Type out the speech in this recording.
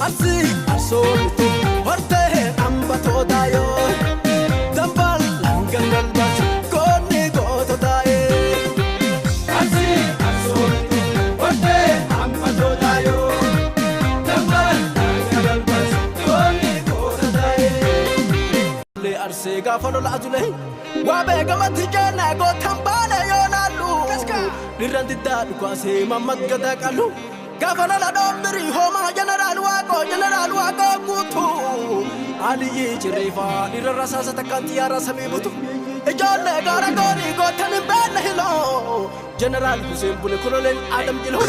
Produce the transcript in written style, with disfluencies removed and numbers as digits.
Arsii arsoolitu hortee hambatootaa yoo dambal gangalbatu goonni goota taa'ee. Arsii arsoolitu hortee hambatootaa yoo dambal gangalbatu goonni goota taa'ee. Arsee gaafa lola adule waa beekamatti jeenaa gootan baale yoo laallu dhirran diddaa dhukaasee mammaggata qallu. Gaafa lola dhoombirii hoomaa jeneraal Waaqoo, jeneraal Waaqoo Guutuu, Aliyyi Cirriifaa dhirra rasaasa takkaan xiyyaara samii butu. Ijoollee gaara goonii gootan hin beekne hiloo, jeneraal Huseen Bune, koloneel Adam Jiloo.